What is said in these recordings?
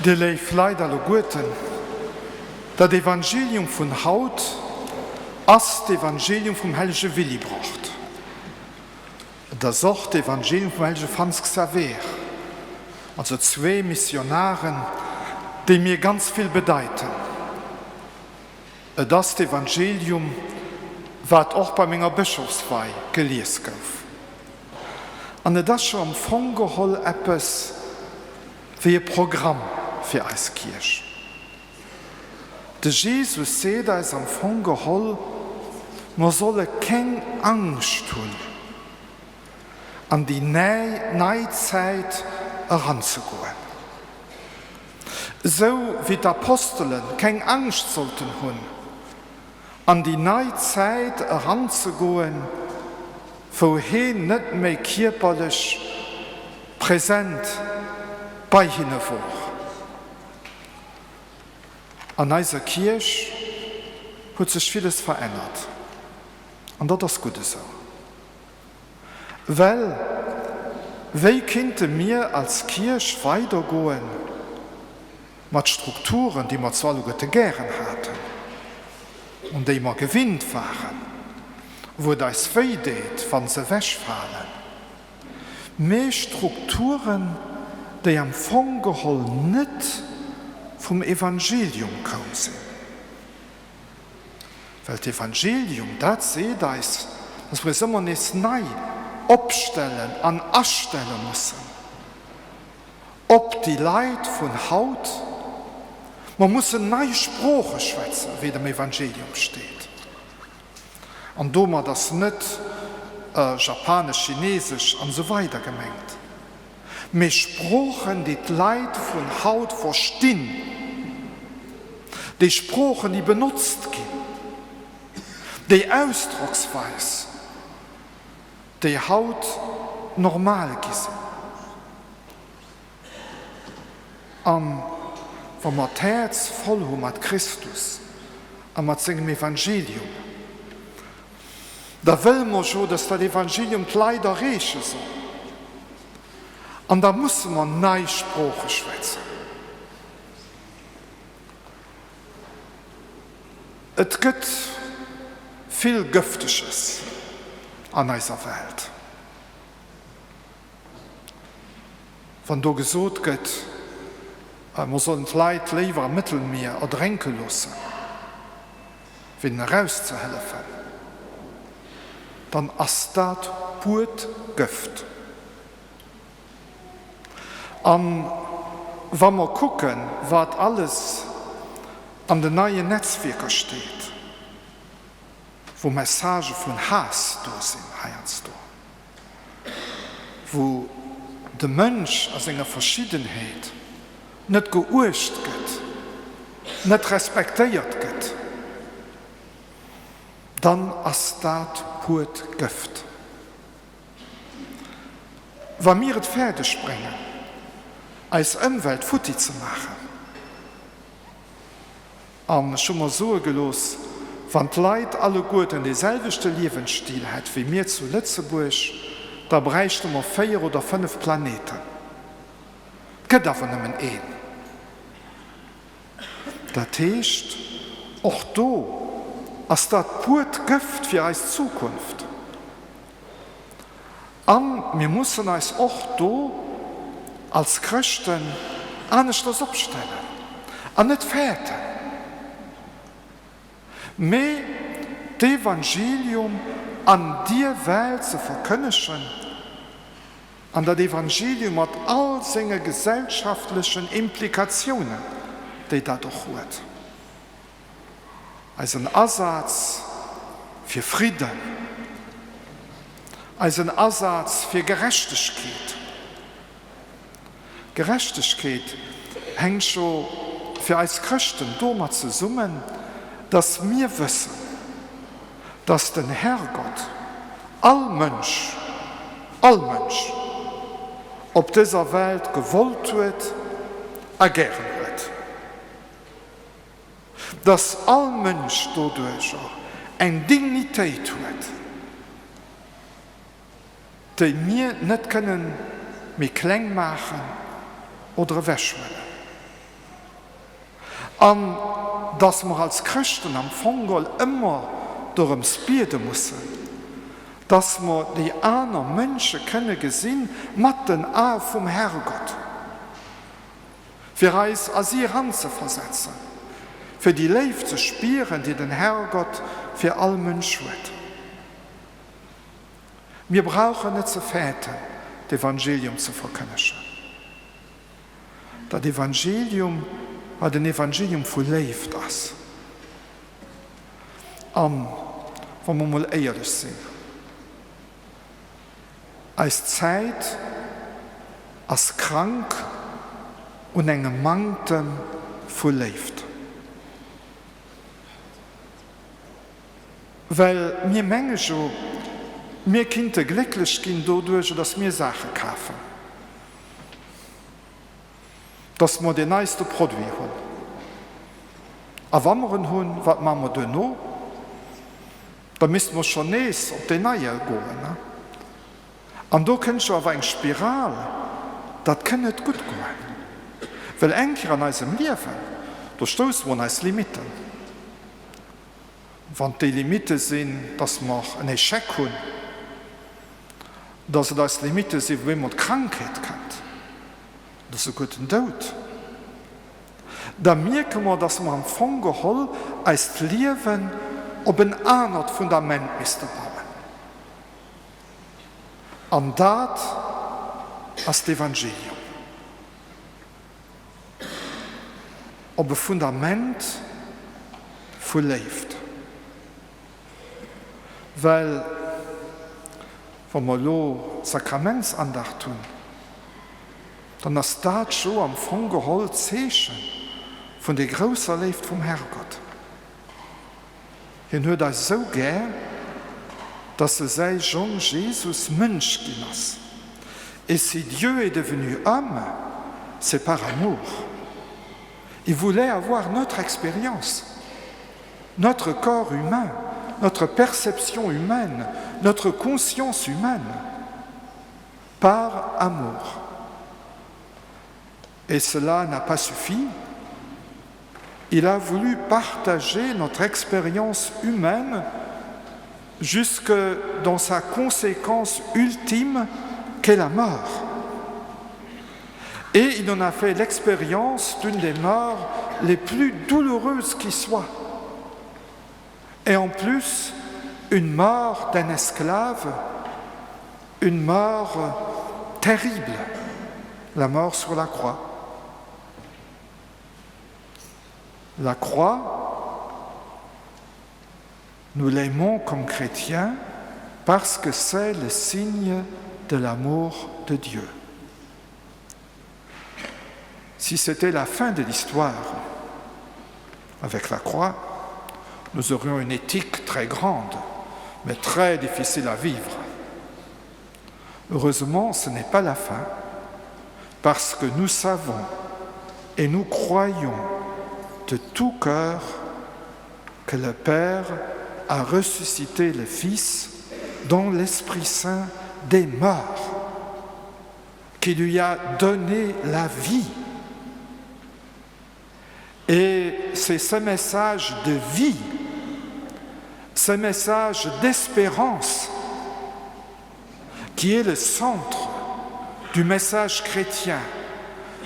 Dir léif Leit alleguerten, dat Evangelium vun haut ass d'Evangelium vum hellege Willibrord. Et ass och d'Evangelium vum hellege Franz Xaver, also zwee Missionaren, déi mir ganz vill bedeiten. Et ass d'Evangelium, wat och bei menger Bëschofswei gelies gouf. An et ass jo am Fong geholl eppes wéi e Programm fir eis Kierch. De Jesus seet eis am Fong geholl, mer solle keng Angscht hunn, an déi nei Zäit eranzegoen. Esou wéi d'Apostele keng Angscht sollten hunn, an déi nei Zäit eranzegoen, wou heen net méi kierperlech present bei hinne wor. An eiser Kierch huet sech villes verännert, an dat ass gutt esou. Well wéi kinnte mir als Kierch weidergoen mat Strukturen, déi mer zwar alleguerte gären haten, un déi mer gewinnt waren, wou et eis wéi deet, wa se ewechfalen, mee Strukturen, déi am Fong geholl net vum Evangelium koum sinn? Well d'Evangelium, dat seet eis, dass mer eis ëmmer nees nei opstellen an astelle mussen op déi Leit vun haut. Mer mussen nei Sprooche schwätzen, wéi et am Evangelium steet. An domat ass net Japanesch, Chinesesch an esou weider gemengt. Mee Sproochen, déi d'Leit vun haut verstinn, déi Sproochen, déi benotzt ginn, déi Ausdrocksweis, déi haut normal gi sinn. A wa mer d'Häerz voll hu mat Christus a mat sengem Evangelium, Da wëlle mer jo, dass dat Evangelium d'Leit erreeche soll. An da musse mer nei Sprooche schwätzen. Et gëtt vill Gëfteges an eiser Welt. Wann do gesot gëtt, mer sollen d'Leit léiwer am Mëttelmier erdrénke loossen, wéi den erauszehëllefen, dann ass dat puert Gëft. A wa mer kucken, wat alles an den neien Netzwierker steet, wou Messagë vun Haass do sinn heiansdo, wou de Mënsch a senger Verschiddenheet net geuecht gëtt, net respektéiert gëtt, dann ass dat puert Gëft. Wa mir et fäerdeg bréngen, eis Ëmwelt futti ze maachen, An ech hu mer soe gelooss, wann d'Leit alleguerten dee selwechte Liewensstil hätt wéi mir zu Lëtzebuerg, da bräichte mer 4 oder 5 Planeten. Et gëtt awer nëmmen een. Dat heescht, och do ass dat puert Gëft fir eis Zukunft. A mir mussen eis och do als Chrëschten aneschters opstellen an net fäerten, mee d'Evangelium an dier Welt ze verkënnegen an dat Evangelium mat all senge gesellschaftlechen Implikatiounen, déi dat och huet. Eisen Asaz fir Fridden, eisen Asaz fir Gerechtegkeet. Gerechtegkeet hänkt jo fir eis Chrëschten domat zesummen, dass mir wëssen, dass den Herrgott all Mënsch, all Mënsch op dëser Welt gewollt huet a gären huet. Dass all Mënsch doduercher eng Dignitéit huet, déi mir net kënnen méi kleng maachen. Oder ewechhuelen. An dass mer als Chrëschten am Fong geholl ëmmer dorëms biede mussen, dass mer déi aner Mënsche kënne gesinn mat den Ae vum Herrgott, fir eis a si eranzeversetzen, fir déi Léift ze spieren, déi den Herrgott fir all Mënsch huet. Mir brauchen net ze fäerten, d'Evangelium ze verkënnegen. Dat Evangelium, wat en Evangelium vu Léift ass. An, wa mer mol éierlech sinn, eis Zäit ass krank un engem Manktem vu Léift. Well mir menge jo, mir kinnte glécklech ginn doduerch, dass mir Saache kafen, dass mer deen neiste Produit hunn. A wa mer en hunn, wat maache mer duerno? Da misste mer schonn nees op deen neie goen. An do kënnt jo awer eng Spiral, dat kënn net gutt goen. Well eng Kéier an eisem Liewen, do stousse mer un eis Limitten. Wann déi Limitte sinn, dass mer en Échec hunn, dass et eis Limitte sinn, wou eemol d'Krankheet kënnt oder souguer den Doud, da mierke mer, dass mer am Fong geholl eist Liewen op en anert Fundament misste bauen. An dat ass d'Evangelium. Op e Fundament vu Léift. Well wa mer elo d'Sakramentsandacht hunn, dann ass dat jo am Fong geholl d'Zeeche vun der grousser Léift vum Herrgott. Hien huet eis esou gär, dass e säi Jong Jesus Mënsch ginn ass. Et si Dieu est devenu homme, c'est par amour. Il voulait avoir notre expérience, notre corps humain, notre perception humaine, notre conscience humaine, par amour. Et cela n'a pas suffi. Il a voulu partager notre expérience humaine jusque dans sa conséquence ultime qu'est la mort. Et il en a fait l'expérience d'une des morts les plus douloureuses qui soient. Et en plus, une mort d'un esclave, une mort terrible, la mort sur la croix. La croix, nous l'aimons comme chrétiens parce que c'est le signe de l'amour de Dieu. Si c'était la fin de l'histoire avec la croix, nous aurions une éthique très grande, mais très difficile à vivre. Heureusement, ce n'est pas la fin, parce que nous savons et nous croyons de tout cœur que le Père a ressuscité le Fils dans l'Esprit Saint des morts, qui lui a donné la vie. Et c'est ce message de vie, ce message d'espérance qui est le centre du message chrétien.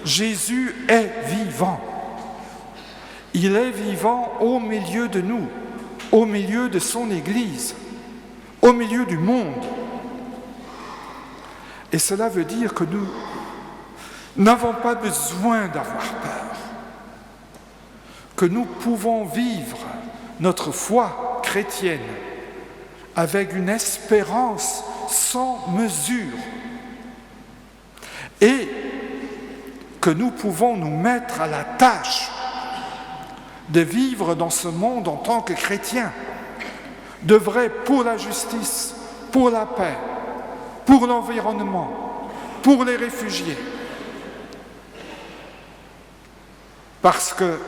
Jésus est vivant. Il est vivant au milieu de nous, au milieu de son Église, au milieu du monde. Et cela veut dire que nous n'avons pas besoin d'avoir peur, que nous pouvons vivre notre foi chrétienne avec une espérance sans mesure et que nous pouvons nous mettre à la tâche de vivre dans ce monde en tant que chrétiens, de vrai pour la justice, pour la paix, pour l'environnement, pour les réfugiés. Parce que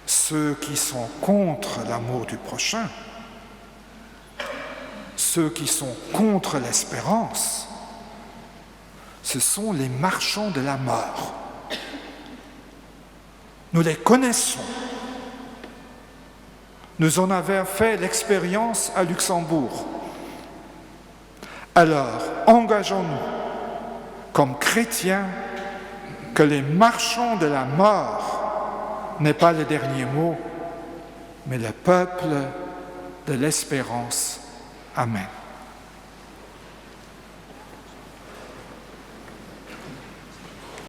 ceux qui sont contre l'amour du prochain, ceux qui sont contre l'espérance, Ce sont les marchands de la mort. Nous les connaissons. Nous en avons fait l'expérience à Luxembourg. Alors, engageons-nous comme chrétiens que les marchands de la mort n'est pas le dernier mot, mais le peuple de l'espérance. Amen.